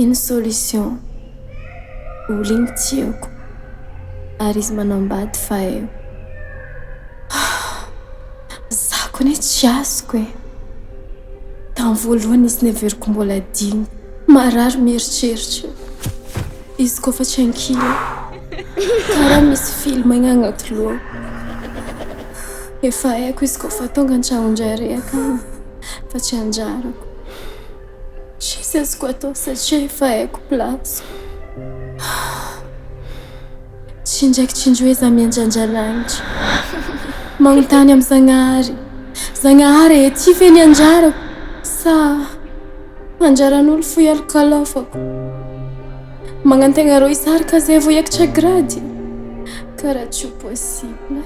Ino solution? Olo igny tiako ary izy manambady fa haiko. Za koa anie tsy azoko e! Tamin'ny voalohany izy neveriko mbola digny. Marary mieritreritra. Izy koa fa tsy ankila. Karaha misy film igny agnaty lohako. Efa haiko izy koa fa tonga an-tragnon-drare akany fa tsy anjarako. Tsisy azoko atao satria efa haiko place-ko. Tsy indraiky tsy indroe za miandrandra lanitra. Magnontany amy Zagnahary. Zagnahary e, ty ve ny anjarako sa anjaran'olo fo ialokalofako? Magnantegna rô hisaraka zay vao hiakatra grady? Karaha tsy ho possible.